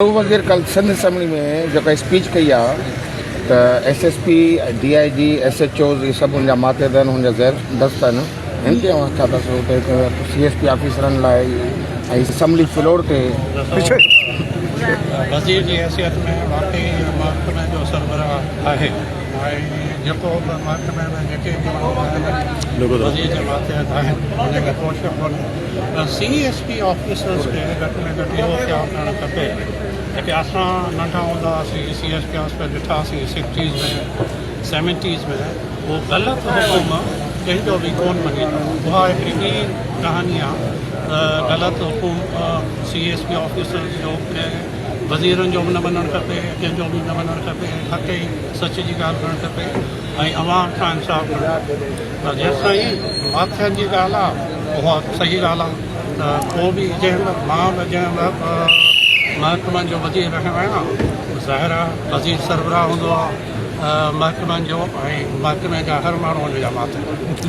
گهرو وزير ڪالهه سنڌ اسيمبلي ۾ جيڪا اسپيچ ڪئي آ ته S S P D I G S H Os اهي سڀ هن جا ماتحت آهن هن جا زير دست آهن هن تي اوهان ڇا ٿا چئو ته هڪ سي ايس پي آفيسرن لاء ۽ اسيمبلي فلور تي وزير جي حيثيت ۾ واقعي محڪمي جو سربراهه آهي ۽ جيڪو به محڪمي ۾ جيڪي به ماڻهو آهن وزير جي ماتحت آهن ان ۾ ڪو شڪ ڪونهي پر سي ايس پي آفيسرز کي گهٽ ۾ گهٽ اهو خيال ڪرڻ کپي جيڪي اسان ننڍا هوندا هئاسين سي ايس پي آفيس ۾ ڏٺاسين سڪسٽيز ۾ سيونٽيز ۾ اهو غلط حڪم ڪنهن جو به ڪونه مڃيندو اها هڪڙي ٻي ڪهاڻي آهي ته غلط حڪم سي ايس پي آفيسرز جو ڪنهن وزيرن جو به نه مڃڻ کپي ڪنهن جو به نه مڃڻ کپي حق ۽ سچ جي ڳالهه ڪرڻ کپي ۽ عوام سان انصاف ڪرڻ کپي پر جيستائين ماٿرن جي ڳالهه آهي اها صحيح ڳالهه آهي ته ڪو به جنهن به مان به جنهن به محڪمن جو وزير رهيو آهيان ظاهر آهي وزير سربراهه هوندو آهي محڪمن جو ۽ محڪمي جا هر ماڻهو ان جا ماتحت.